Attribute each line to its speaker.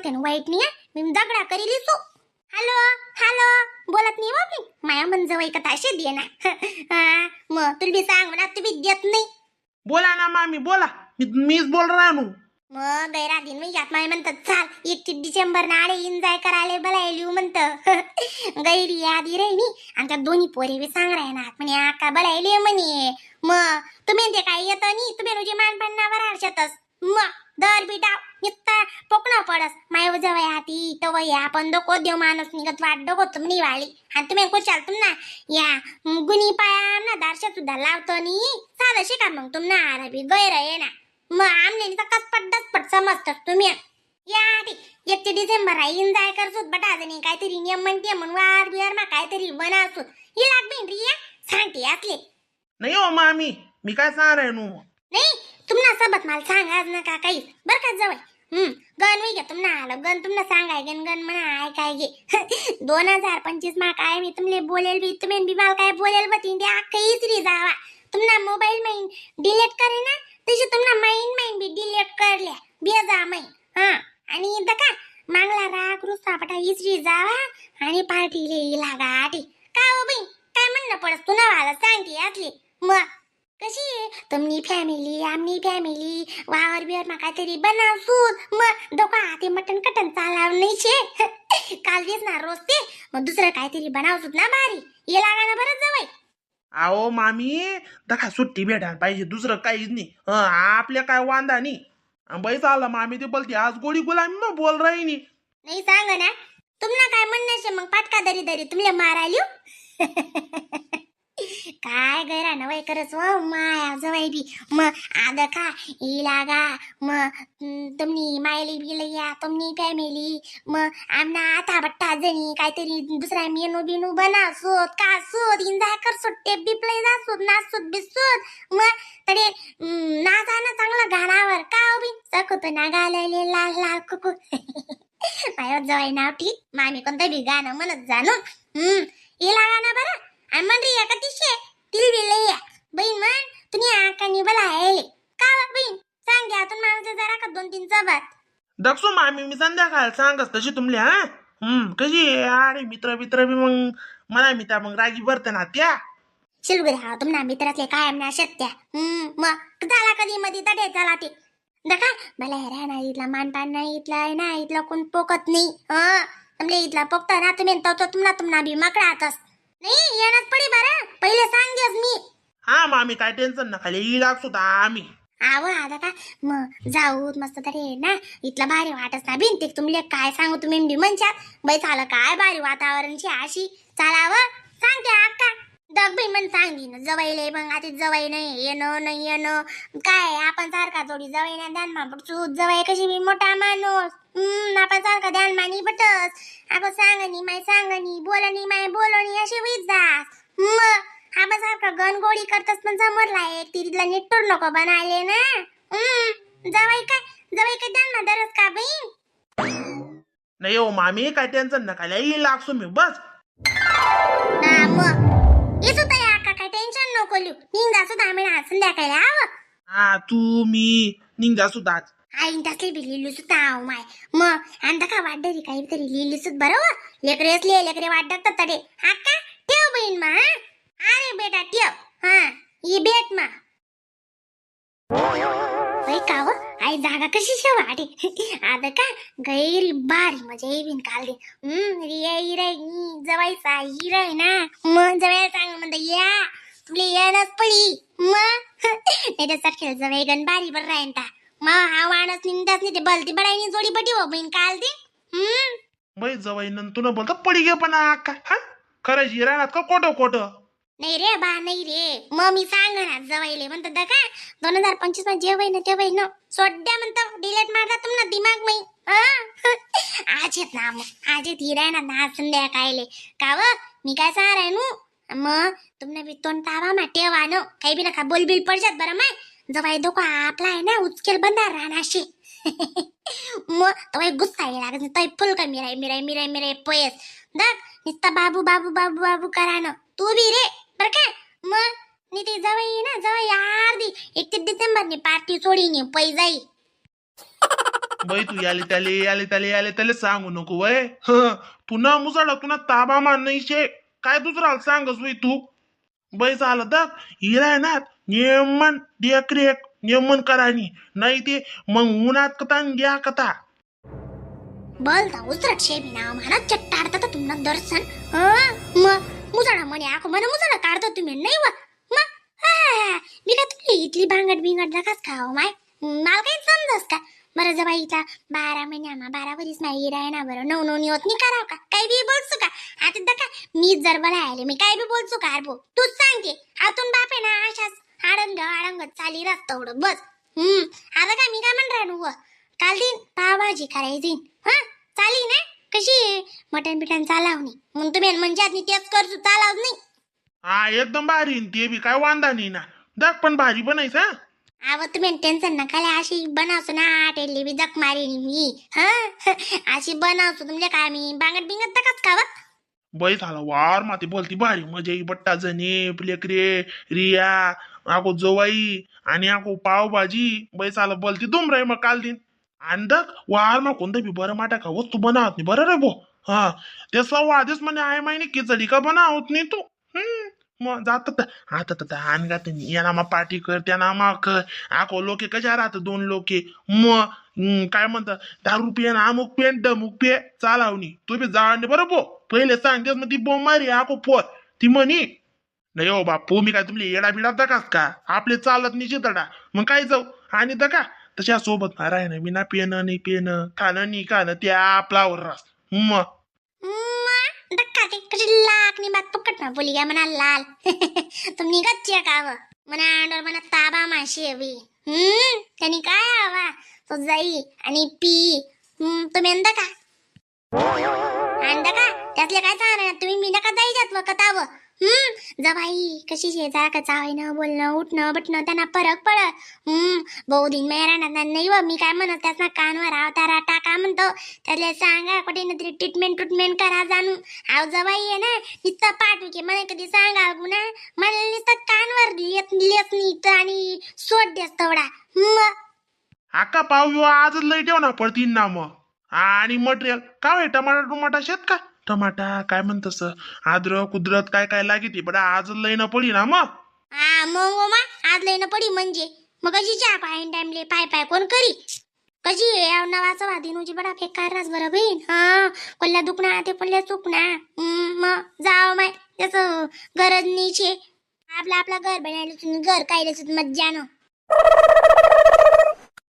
Speaker 1: साथे वाईट नाही हं. मी झगडा करीली सु. हॅलो हॅलो बोलत नाही बा मी. माया मन जवळ कथा अशी दे ना. हा, मग तुला बी सांग म्हणा, तू बी देत नाही.
Speaker 2: बोला ना मामी, बोला. मीच बोल राहणू.
Speaker 1: मग गैराधीन मी यात माय म्हणतात, चाल 31 डिसेंबर नाडे एन्जॉय करायला बलायली म्हणत. गैरी यादी रे आणि त्या दोन्ही पोरे बी सांग राय ना म्हणे, आका बलायली म्हणे. मग तुम्ही ते काय येत नाही, तुम्ही रोजी मानपान हर्षतच. मग दर बिटा निघता पोकणं पडस माय जवळ आती तव या आपण डोको देव माणूस निघत वाट डोको तुम्ही वाळी आणि तुम्ही कुशाल तुम ना या गुणी पाया ना दारशा सुद्धा लावतो नी साधं शिका. मग तुम ना आरबी गैर ये ना, मग आमने तर कसपट दसपट समजतात तुम्ही. या आधी 31 डिसेंबर आहे, एन्जॉय करसोत बटा जणी काहीतरी नियम म्हणते म्हणून वार बिवार मा काहीतरी बनावसोत. ही लाग बिन रिया सांगते असले.
Speaker 2: नाही हो मामी, मी काय सांग रे नू.
Speaker 1: नाही, तुम्हाला सबत मला सांगाच नका काही बर का जवळ. गण होई घ्या तुम्हाला आलं गण तुम्हाला सांगाय गण गण म्हणा ऐकाय गे. 2025 मा काय मी तुमले बोलेल बी, तुम्ही बी मला काय बोलेल बती ते अख्खं इसरी जावा. तुम्हाला mobile mine delete करे ना, तशी तुम्हाला माईन माईन बी डिलीट करल्या बेजा माईन. हा, आणि दका मागला राग रुसा पटा इसरी जावा आणि पार्टीले लागा आटी. का हो बाई, काय म्हणणं पडस तुला मला सांगते असली. मग कशी आहे तुमनी फॅमिली, आमनी फॅमिली, वावर बिवर मा काहीतरी बनावसूत. मग डोका ते मटन कटन चालाव नाही शे, काल देस ना रोज ते, मग दुसरं काहीतरी बनावसूत ना भारी. ये लागा ना बरं जवळ.
Speaker 2: अहो मामी, दखा सुट्टी भेटायला पाहिजे, दुसरं काहीच नाही. हं, आपल्या काय वांदा नाही. अन बाई चालला मामी, ते बोलते आज गोडी गुलामी मग बोल राही नाही.
Speaker 1: नाही सांग ना, तुम्हाला काय म्हणणं शे मग पाटका दरी दरी तुमले मारायला. काय गैरा नवाय करच व माया जवाई बी. मग आद का ई लागा मग तुमनी मायली बी या तुमनी फॅमिली, मग आमना आता बट्टा जणी काहीतरी दुसरा मेनू बिनू बनावसोत का सोत इंजा करसोत, टेप बिपले जासोत नाचसोत बिसोत. मग तडे नाचा ना चांगलं गाण्यावर का हो बी सकतो ना गायले लाल लाल कुकू. माया जवाई नाव ठीक मामी कोणतं बी गाणं म्हणत जाणू. ये लागा ना बरं. आणि म्हण रे का तिशे तिल बी लई या बहीण म्हण तुम्ही आकानी बला यायले का हो बहीण सांग घ्या तुम्ही माणूस जरा का दोन तीन चबात.
Speaker 2: दक्षू मामी, मी संध्याकाळ सांगस तशी तुमले. हा, कशी आहे? अरे मित्र मित्र बी मग म्हणा मी त्या मग रागी भरते ना त्या.
Speaker 1: शिलगुरे हा तुम्हाला मित्रातले कायम ना शक्त्या. मग झाला कधी मधी तडे चला ते दखा मला राहणार इथला मानपान नाही, इथला आहे ना इथला कोण पोकत नाही. हं, तुमले इथला पोकता ना तुम्ही तो तो तुम्हाला तुम्हाला बी मकडातच नाही येणार पडी बरं पहिले सांगेस मी.
Speaker 2: हा मामी, काय टेन्शन ना खाली ई लागतो आम्ही.
Speaker 1: आव आता का मग जाऊ मस्त तरी ना इथलं भारी वाटच ना भिंती तुमले काय सांगू, तुम्ही बी म्हणशात बाई झालं काय भारी वातावरण शे अशी चालावं सांगते अक्का दग बाई म्हण सांगी ना जवळ मग आता जवळ नाही येणं नाही येणं काय आपण सारखा जोडी जवळ ना ध्यान मा पडसू जवळ कशी बी मोठा माणूस. आपण सारखा ध्यान मानी पटस आपण सांगणी माय सांगणी बोलणी माय बोलणी अशी होईत जास. मग आपण सारखा गणगोळी करतस पण समोरला एक तिरीला निट्टूर नको बनायले ना. जवाई काय जवाई काय ध्यान मा दरस का बहीण.
Speaker 2: नाही हो मामी, काय टेन्शन ना खाली ई लागतो मी बस.
Speaker 1: हा मग ये सुद्धा या का काय टेन्शन नको लिहू निंदा सुद्धा आम्ही आज संध्याकाळी आव.
Speaker 2: हा, तू मी निघा सुद्धा आज.
Speaker 1: आई तसली बी लिहिली सुद्धा आव माय मग आणि का वाटदरी काहीतरी लिहिली सुद्धा बरोबर लेकरे असले लेकरे वाट टाकतात तडे. हा का ठेव बहीण मा. हा? अरे बेटा ठेव हा ही भेट मा. बाई का हो आई जागा कशी शेवाटे आता का गैरी भारी मजा येईन काल दे. रिया हिराय जवायचा हिराय ना मग जवळ सांग म्हणता या तुला येणच पडी मग नाही तर सारखे जवळ गण भारी बरं राहीन ता. मग हा माणूस निंदाच नाही ते बलती बडाईनी जोडी बटी हो बहीण काल ते.
Speaker 2: बाई जवळ नंतर तुला बोलता पडी गे पण अक्का. हा खरंच राहणार का खोटं खोटं?
Speaker 1: नाही रे बा नाही रे मग मी सांग ना जवाईले म्हणतात का 2025 मध्ये जे ना ते ना सोड्या म्हणतो डिलीट मारला तुमना दिमाग मै. आज येत ना मग आज येत हिराय ना ना संध्याकाळले का व मी काय सांग राय नू मग तुमने बी तोंड तावा मा टेवा नो काही बी नका बोल बिल पडजात बरं माय जवाई धोका आपला आहे ना उचकेल बंदा राहणाशी. मग तवाई गुस्सा ये लागत तय फुल का मिराय मिराय मिराय मिराय पयस दग निस्ता बाबू बाबू बाबू बाबू करा ना तू बी रे बर का. मग नी ते जवळ ना जवळ अर्धी 31 डिसेंबर नी पार्टी सोडी नी पै जाई.
Speaker 2: बाई, तू याले त्याले याले त्याले याले त्याले सांगू नको वय. हं, तू ना मुसाडा तुला ताबा मान नाही शे काय दुसरा सांगस वय तू. बाई झालं दख हिरा ना नियमन देखरेख नियमन करानी नाही ते मग उन्हात कथा न घ्या कथा.
Speaker 1: बोलता उचरट शे बिना म्हणा चट्टाडता तर तुमना दर्शन. हं, मग मुसाडा म्हणे आखो म्हणे मुसाडा काढता तुम्ही नाही व मग. हा, मी काय तुमली इथली भांगट बिंगट नकाच खाव माय, मला काही समजस का बरं? जबा इथला 12 महिन्यामा 12 वरीस माई आहे ना बरं, नऊ नऊ होत नाही करावं का? काही बी बोलसू का आता? दका मी जर बरं आले मी काय बी बोलसू का? अरे भाऊ, तूच सांगते. आतून बाप आहे ना अशाच आडंग आडंग चाली रस्ता एवढं बस. आता काय मी काय म्हण राहिलो व, काल दिन पावभाजी करायची. हा, चाली ना कशी आहे? मटण बिटन चालाव नाही म्हणून तुम्ही म्हणजे नाही तेच करतो, चालाव नाही.
Speaker 2: हा, एकदम भारी न ते बी काय वांदा नाही ना दख, पण भारी बनायस हा.
Speaker 1: अहो, तुम्ही टेन्शन नका लय, अशी बनवतो ना टेली बी जक मारीन मी. हा, अशी बनवतो तुमच्या काय मी बांगट बिंगट तकाच खावा.
Speaker 2: बाई झाला वार माती बोलती भारी मजा येई. बट्टा जणे लेकरे रिया आको जवाई आणि आको पावभाजी. बाई झालं बोलती तुम रे. मग काल दिन आणि दख वार मा कोणतं बी बरं माटा का वस्तू बनावत नाही बरं रे भो. हा, ते सव्वा आधीच म्हणे आहे माहिनी खिचडी का बनावत नाही तू. मग जात आता तर आण का त्यांनी याला मा पार्टी कर त्यांना मा कर आको लोके कशा राहत दोन लोके मग. काय म्हणतात दारू पिये ना अमुक पे डमुक पे चालावणी तू बी जाण बरं बो. पहिले सांगतेस मग ती बोंब मारी आको पोर ती म्हणी नाही हो बापू, मी काय तुमले येडा बिडा दकास का? आपले चालत नाही चितडा मग काय जाऊ आणि दका तशा सोबत ना राहणं बिना पिणं नाही पिणं खाणं नाही खाणं ते आपलावर रास मग.
Speaker 1: धक्का ते कशी लाकणी बात पकड ना बोली काय म्हणा लाल तुम्ही गच्ची काव म्हणा अंडोर म्हणा ताबा माशी हवी. त्यांनी काय हवा तो जाई आणि पी. तुम्ही अंदा का अंदा का त्यातले काय सांगणार तुम्ही? मी नका जाई जात कथाव. जबाई कशी शेजार कचा ना बोलणं उठणं बटणं त्यांना फरक पड. बहु दिन राहणार नाही व मी काय म्हणत त्याचा कानवर आवतारा टाका म्हणतो त्याला सांगा कुठे ना तरी ट्रीटमेंट ट्रीटमेंट करा जाणू. आव जवाई आहे ना नुसतं पाठवू की मला कधी सांगा गुन्हा मला नुसतं कानवर येत लेत नाही तर आणि सोड देस तेवढा मग.
Speaker 2: आका पाव विवा आजच लई ठेव ना पडतीन ना मग. आणि मटेरियल काय होय, टमाटा टुमाटा शेत का टमाटा काय म्हणतस आद्रक कुदरत काय काय लागे पण आज लई ना पडी ना मग.
Speaker 1: हा मग ओ मा आज लई ना पडी म्हणजे मग कशी चहा पाय टाइमले पाय पाय कोण करी कशी नवाचं वादिनूची बडा फेकार रास बरं बहीण. हा, कोल्हा दुखना ते कोल्हा चुकना. मग जाव माय त्याचं गरज नाही छे आपलं आपलं घर बनायला तुम्ही घर काय मज्जा न.